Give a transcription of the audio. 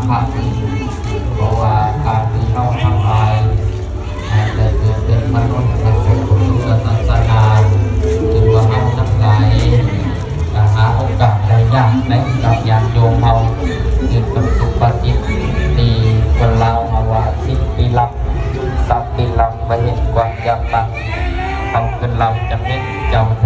ພັນ ເພາະວ່າການທີ່ເຮົາທັງຫຼາຍ ໄດ້ເກີດເປັນມະນຸດ ໄດ້ເກີດເປັນເຊື້ອສາສະໜາ ຖືວ່າເຮົາທັງຫຼາຍ ກໍຫາໂອກາດໄດ້ຍາກໃນກັບຍາດໂຍມເຮົາ ເປັນປະຕິບັດທີ່ຄົນລາວເຮົາວ່າ ສິບປີຫຼັງ ສັບປີຫຼັງ ບໍ່ເຫັນຄວາມຈຳປັນ ເຮົາຂຶ້ນລຳຈຳເຫັນເຈົ້າເທ